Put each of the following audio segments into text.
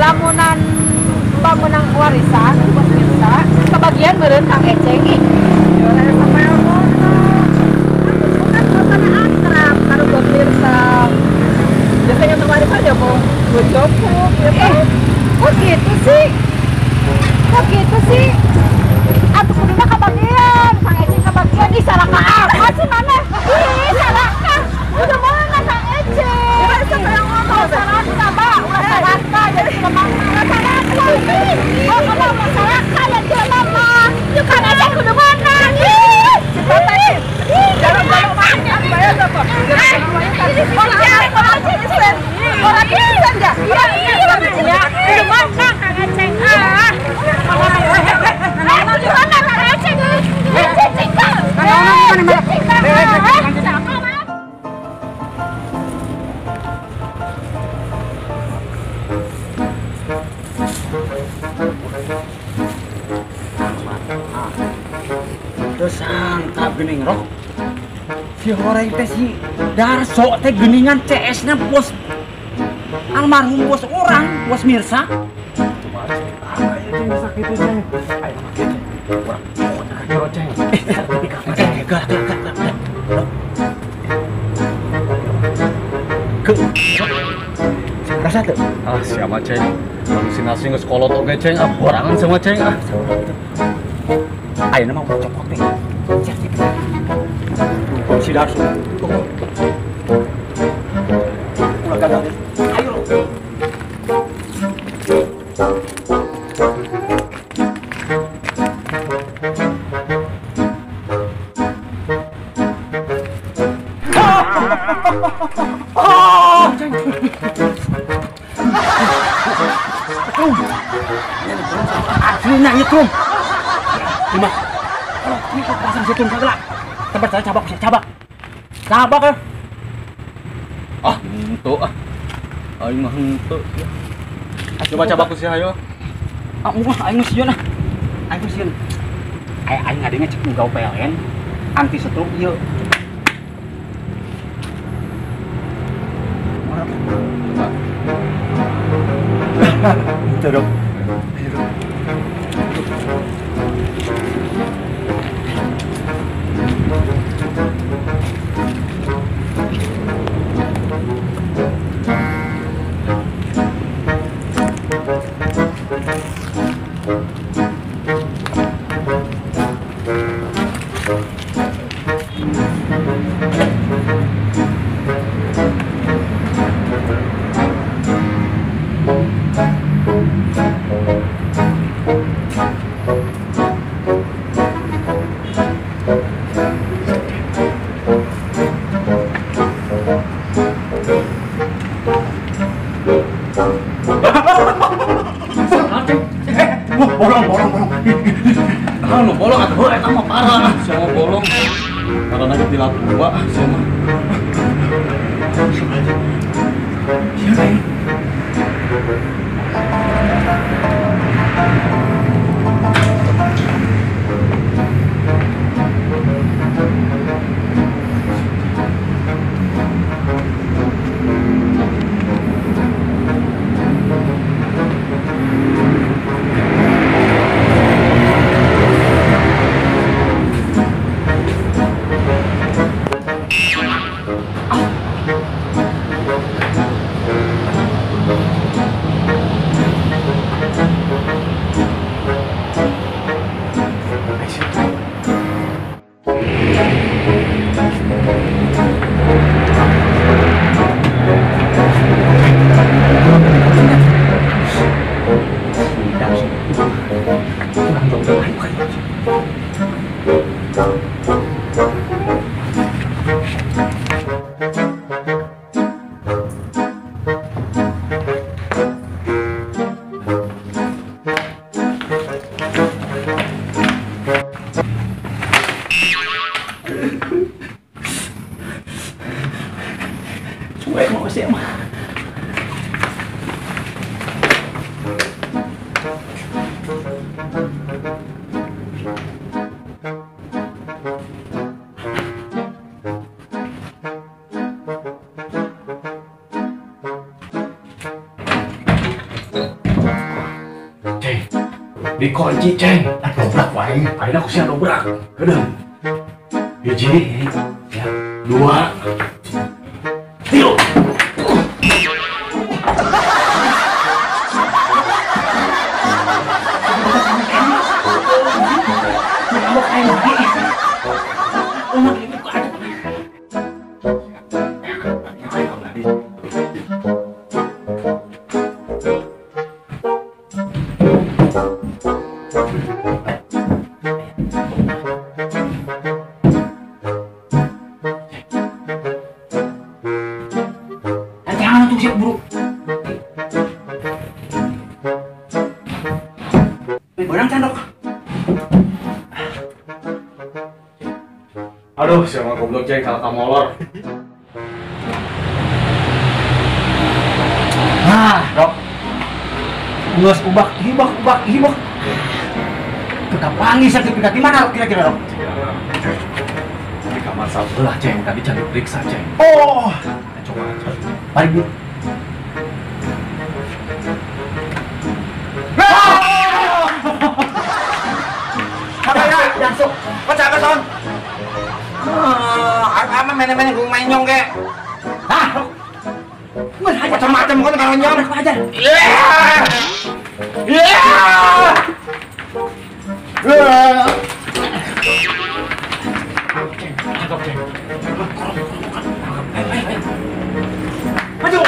Lamunan bangunan warisan bos Mirsa kebagian meureun Kang Eceng ih. Sampai ngono. Kan suasana akrab karo bos Mirsa. Biasanya untuk warisan ya mau bojoku gitu. Kok gitu sih? Kok gitu sih? Atuh kuduna kebagian, Kang Eceng kebagian ih salah ka amat sih maneh. Ih salah ka. Udah mana Kang Eceng? Ya sampai ngomong salah ka, Mbak. Ulah salah ka jadi jelema mah salah ka. Oh, kamu mau salah ka ya jelema mah. Yuk Kang Eceng kudu menang. Ih, ih. Jarang-jarang makan bayar apa? Orang pisan ya? Iya, iya. Kudu menang Kang Eceng. Ah. Kudu menang Kang Eceng. Cicing ka. Cicing ka. Terus sangka geuning rok. Si horeng teh si Darso teh geuningan CS-nya bos almarhum bos orang, bos Mirsa. Cuma ah ya ceng bisa kitu ceng. Ayo make ceng. Urang cokot ka jero ceng. Galak. Ke. Rasa teu? Ah siapa ceng? Halusinasi geus kolot oge ceng, ah borangan sama ceng ah. Ayeuna mah urang cokot teh. Sertifikat. Si Darso. Ulah gagal. Ayo. Aslinya nyetrum. Lima. Kalau ini kok pasang setrum segala. Tempat saya cabak, cabak. Cabak ya. Ah, henteu ah. Aing mah henteu. Coba cabak ku sia hayo. Ah, mah aing mah sieun ah. Aing mah sieun. Aing ngadenge cek nu gawe PLN anti stroke ieu. Henteu dong. Ayo dong. Bolong. Ah, nu bolong atuh eta mah parah. Sia mah bolong. Karena ge tilap dua sia mah. Siapa ini? Cuek mau sih mah. Dikunci, Ceng. Dobrak wae. Ayeuna ku sia dobrak. Heudeung. Hiji, ya, dua, tilu. Aduh, siapa goblok Ceng kalau kamu molor. Nah, Rok. Geus ubak hibak ubak hibak. Teu kapanggih sertifikat di mana kira-kira, Rok? Di kamar sebelah, Ceng. Tadi cari periksa, Ceng. Oh, coba aja. Mari dulu. Apa ya? Langsung. Kok capek, Son? Apa main-main gue main nyong kek? Hah? Macam-macam kan kalau nyong. Aja. Iya. Iya. Maju.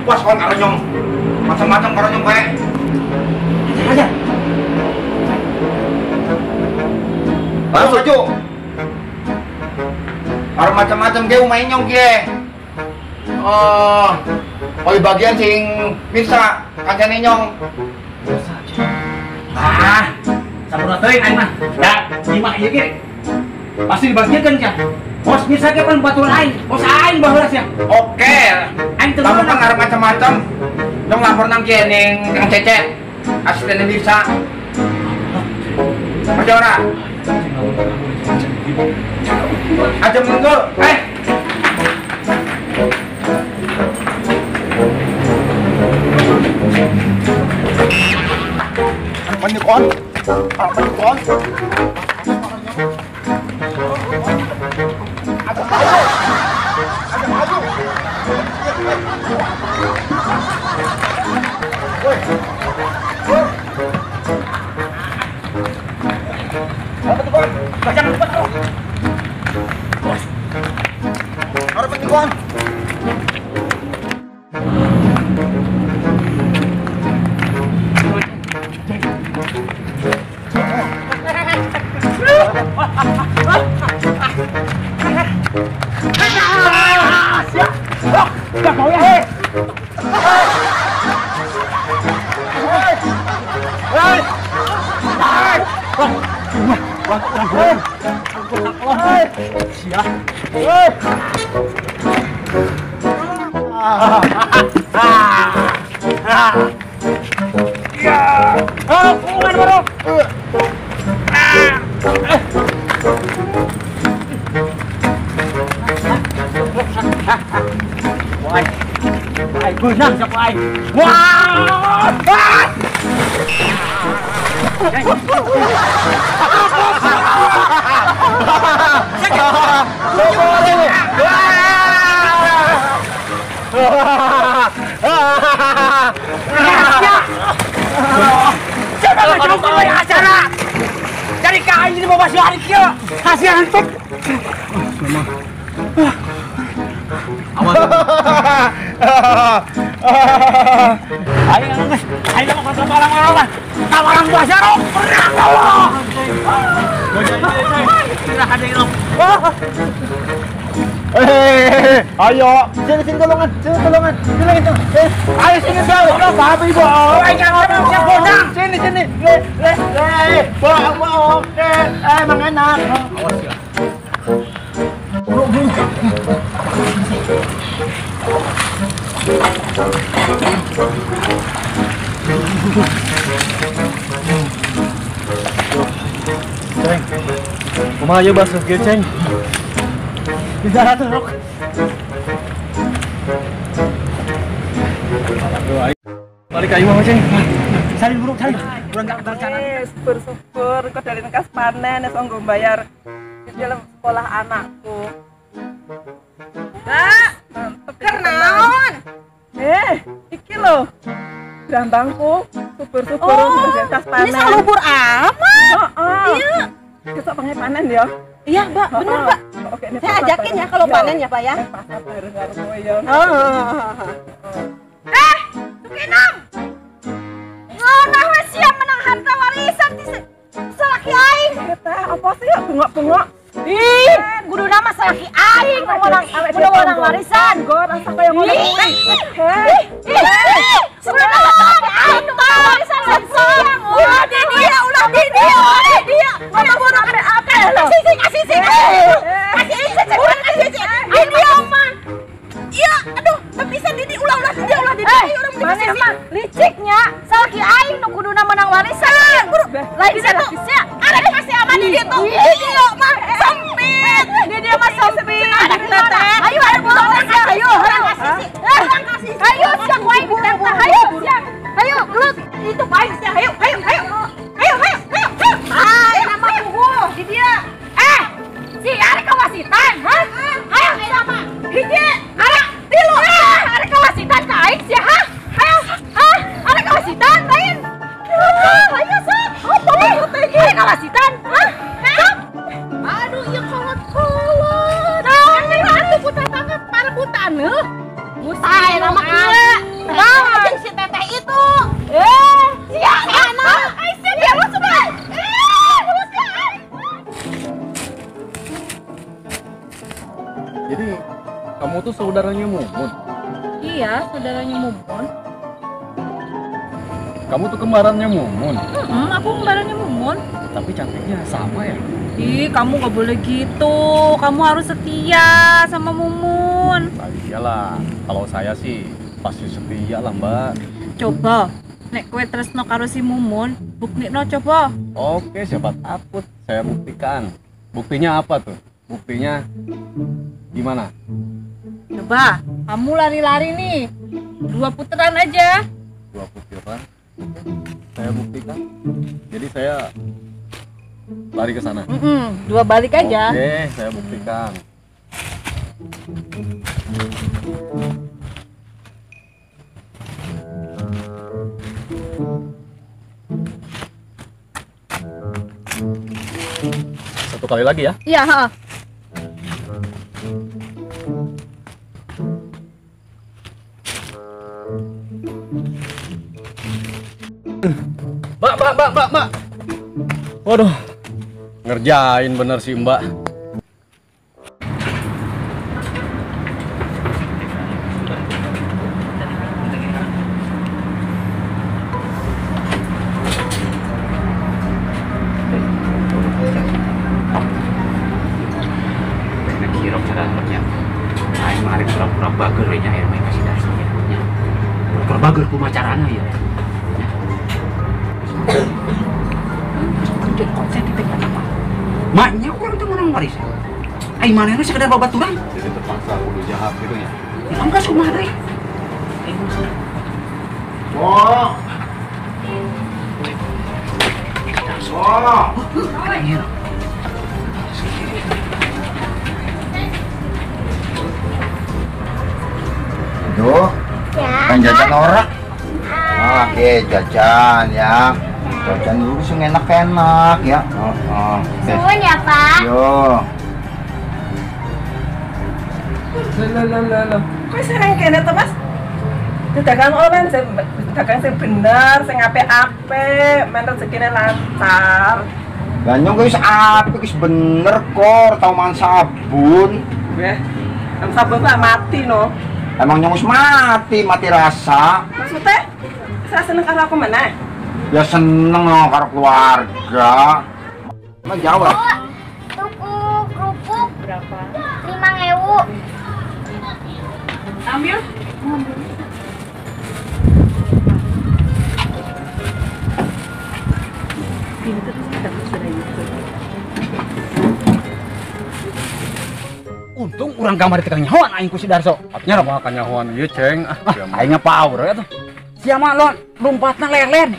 Puas kon karo nyong. Macam-macam karo nyong kek. Aja. Langsung maju. Arep macam-macam ge umae nyong ge. Oh, oleh bagian sing Mirsa kancane nyong. Mirsa. Ah, sampurna teuing aing mah. Da, imah ieu ge. Pasti dibagikeun sia. Bos Mirsa ge pan baturan aing. Bos aing baheula sia. Oke. Aing teu meunang arep macam-macam. Nyong lapor nang kieu ning Kang Cecep, asisten Mirsa. Percaya ora? Aja mundur, eh. Menikon, menikon. Ada maju, ada maju. Woi, woi. Jangan lupa. Harap penyebuan. Ayo, sini sini tolongan, sini tolongan, sini itu. Ayo sini dong, apa ibu? Sini sini, le le le, bohong bohong, emang enak. Awas ya. Ceng, kumaha ieu basuh kieu, Ceng? Di darat rok. Balik ka imah Ceng. Salin burung, salin. Urang gak rencana. Syukur-syukur kok dari kas panen wis nggo bayar dalam sekolah anakku. Mbak, mantep. Kenaon? Iki lho. Brambangku subur-subur oh, kas panen. Ini salubur amat. Heeh. Iya. Besok pengen panen ya. Iya, Mbak, bener, Mbak. Oke, ini saya ajakin ya kalau panen ya, Pak ya. Pasar bareng karo kowe ya. Sukinam. Ngonah we siap menang harta warisan ti salaki aing. Teh, apa sih ya bengok-bengok? Ih, kuduna mah salaki aing menang warisan. Go rasa kaya ngono. Ih, kuduna mah salaki aing nu menang warisan langsung. Ulah di dia, ulah di dia, ulah di dia. Ngomong ape-ape lho. Kasih sih. Kasih sih. Di dia mah. Iya, aduh, bisa Didi ulah-ulah dia, ulah Didi. Mana mah liciknya salaki aing nu kuduna menang warisan. Lain satu. Ada kasih sama Didi tuh. Didi mah sempit. Didi mah sempit. Teteh. Ayo ayo ayo kasih. Ayo siang wae teteh. Ayo siang. Ayo gelut. Itu baik siang. Ayo ayo ayo. Ayo ayo ayo. Ah, nama puguh di dia. Si ari kawasitan, hah? Ayo sama. Hiji, ara tilu. Ari kawasitan ka aing sia, hah? Ayo, hah? Ari kawasitan lain. Ayo sok. Apa iki? Ari kawasitan, hah? Sok. Aduh, ieu kolot-kolot. Naon deui atuh ku tetangga parebutan heuh. Musai nama kieu. Naon jeung si teteh itu? Sia anak. Ai sia dia lu sudah. Jadi kamu tuh saudaranya Mumun? Iya, saudaranya Mumun. Kamu tuh kembarannya Mumun? Aku kembarannya Mumun. Tapi cantiknya sama ya? Ih, kamu gak boleh gitu. Kamu harus setia sama Mumun. Nah, iyalah, kalau saya sih pasti setia lah Mbak. Coba, nek kowe tresno karo si Mumun, buktikno coba. Oke, siapa takut? Saya buktikan. Buktinya apa tuh? Buktinya gimana? Coba, kamu lari-lari nih. 2 putaran aja. 2 putaran? Saya buktikan. Jadi saya lari ke sana. 2 balik aja. Oke, saya buktikan. Satu kali lagi ya? Iya, ha. Mbak, mbak, mbak, mbak, mbak. Waduh, ngerjain bener sih Mbak. Pura-pura bager nya air main kasih dasarnya. Pura-pura bager kumaha carana ya. Maknya orang itu menang warisan. Ai manehna sekedar babaturan. Jadi terpaksa kudu jahat gitu ya. Engke kumaha deui? Oh. Oh. Duh, kan jajan ora? Oke, jajan ya. Jajan dulu sing enak-enak ya. Suwun ya, Pak. Yo. Lho. Kok sering kene to, Mas? Dagang online sing dagang sing bener, sing apik-apik, men rezekine lancar. Lah nyong wis apik wis bener kok, tau mangan sabun. Weh, sabun tak mati no. Emang nyong wis mati, mati rasa. Maksudnya, saya seneng karo aku meneh? Ya seneng loh karo keluarga. Emang jawab. Tuku kerupuk berapa? 5.000. Ambil. Untung urang kamari teh nyahoan aing ku si Darso. Nya mah kanyahoan ieu ceng. Ah, aing power atuh. Sia mah lo lompatna lelet.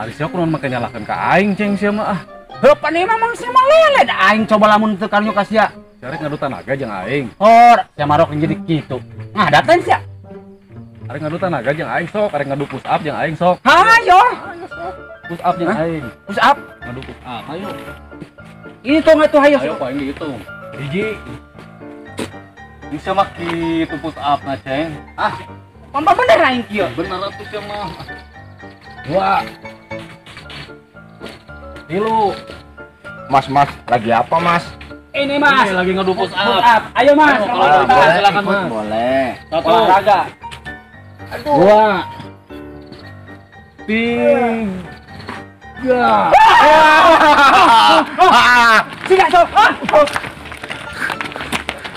Ari sia kunaon make nyalahkeun ka aing ceng sia mah ah. Heuh pan ieu mah mang sia mah lelet aing coba lamun teu karunya ka sia. Sia rek ngadu tanaga jeung aing. Hor, sia marok jadi kitu. Ngadatan sia. Arek ngadu tanaga jeung aing sok, arek ngadu push up jeung aing sok. Hayo. Push up jeung aing. Push up? Ngadu push up. Ayo. Hitung atuh hayo. Ayo ku aing dihitung. Hiji. Bisa mah kitu push up na ceng. Ah, pampa bener aing kieu. Bener atuh sia mah. 2 3. Mas, mas, lagi apa, Mas? Ini Mas, ini lagi ngadu push up. Ayo Mas, ayo, boleh, silakan Mas. Boleh. 1. Olahraga. 2 3. Tidak sok.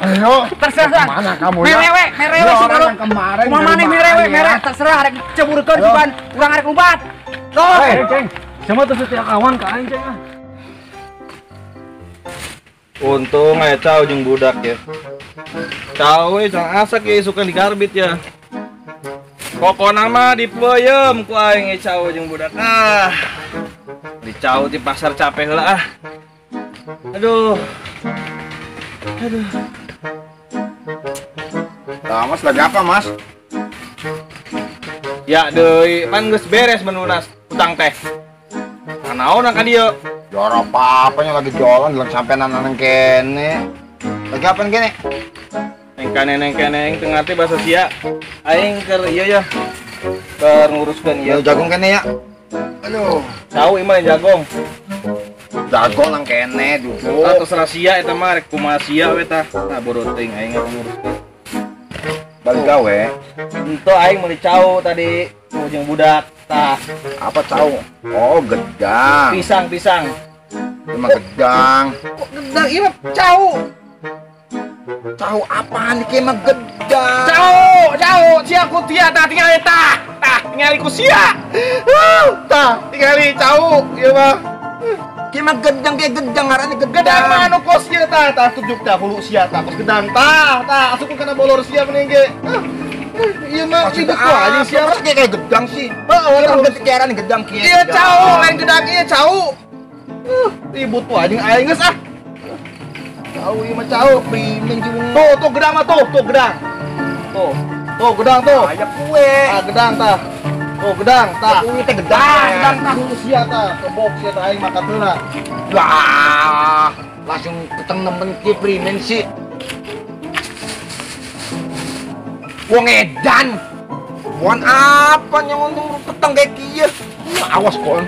Ayo, terserah. Mana kamu ya? Merewe, merewe sih kalau kemarin. Mana merewe, merewe terserah arek ceburkeun cuman urang arek lompat. Sok. Ceng, sama tuh setia kawan ka aing ceng ah. Untung aya cau jeung budak ya. Cau we jangan asak ya isukan dikarbit ya. Pokona mah dipeuyeum ku aing ge cau jeung budak. Ah. Dicau di pasar capek heula ah. Aduh. Aduh. Nah, Mas lagi apa, Mas? Ya deui, pan geus beres menunas utang teh. Naon ka dieu? Joro apa-apanya lagi jalan bilang sampai nanang kene. Lagi apa kene? Neng kene teu ngarti bahasa sia. Aing keur ieu ya. Keur nguruskeun ieu. Jagung kene ya. Aduh, tahu ieu mah jagong. Jagong nang kene duduk. Ah terserah sia eta mah rek kumaha sia we tah. Nah bodoh teuing aing nguruskeun. Balik gawe. Ento aing meuli cau tadi jeung budak tah. Apa cau? Oh, gedang. Pisang, pisang. Cuma gedang. Kok gedang ieu mah cau? Cau apaan iki mah gedang? Cau, cau, sia ku tia tah tingali tah. Tah tingali ku sia. Tah tingali cau ieu mah. Ki mah gedang kayak gedang ngaranna gedang. Gedang mah anu kos ieu tah, tah tunjuk tah hulu sia tah kos gedang tah, tah asup kana bolor sia mending ge. Ieu mah ribet ku anjing sia mah kayak gedang sih. Heeh, kan pikiran gedang kieu. Ieu cau, lain gedang ieu cau. Ribut tuh anjing aing geus ah. Cau ieu mah cau, priming jeung. Tuh, tuh gedang mah tuh, tuh gedang. Tuh, tuh gedang tuh. Aya kue. Ah gedang tah. Tuh gedang tah. Kue teh gedang. Gedang tah hulu sia tah, kebok sia tah aing makan heula. Wah, langsung keteng nemen ki primen sih. Wong edan. Wong apa yang untung peteng kayak kieu. Awas kon.